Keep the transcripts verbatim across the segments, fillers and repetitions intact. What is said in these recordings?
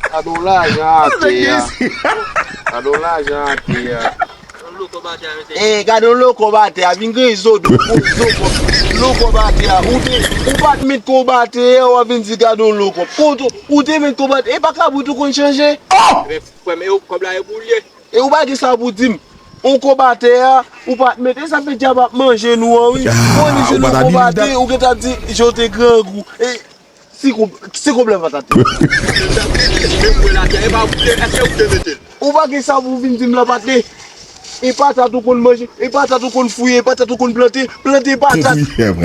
Gade yon lajan atè a. Gade yon lajan atè a. E, gade yon lokòb atè a, vin gen zo do, zo kòb, lokòb atè a. Ou te, ou pa t met kòb atè a, w ap vin di gade yon lokòb. Kote ou te met kòb atè, e pa kabrit ou konn chanje? Frè m, e kòb la e pou l ye. E ou pa gen sa pou di m. Yon kòb atè a, ou pa t met, e sa fè dyab ap manje nou an, wi. Ou annik jwenn yon kòb atè, ou gentan ap di, jan w te grangou. E, Si kòb, si kòb la pa t atè. Ou pa gen sa pou vin di m la pa t atè. E patat ou konn manje, e patat ou konn fouye, e patat ou konn plante, plante patat,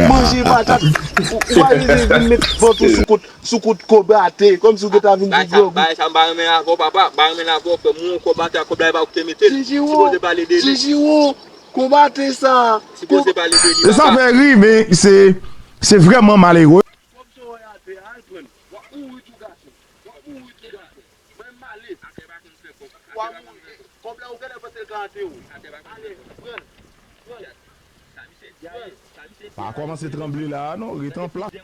manje patat. Ou, ou pa vin, vin met vant ou sou kont, sou kont kòb atè, kòmsi ou gentan vin di grangou. Bagay sa m pa renmen avè w, papa, m pa renmen avè w, frè m, ou kòb atè, kòb la e pa ou ki te mete l. Sipoze pale de li. Kòb atè sa. Sipoze pale de li, papa. E sa fè ri, men se, se vrèman malere. Kòb sa w wè atè a, al pran l. W ap mouri tou gason. W ap mouri tou gason. Mwen m ale. W ap mouri. Kòb la ou genlè panse l ka antere w. Ale, pran l. Pran l. Pran l. Pa kòmanse tranble la a non, ret an plas.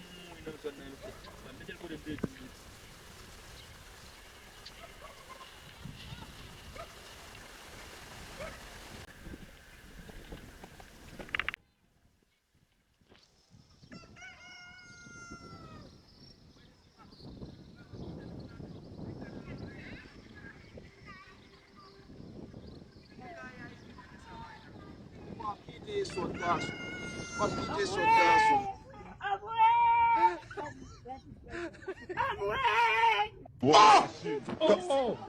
Ou p ap kite sòt gason. Ou p ap kite sòt gason. Bon,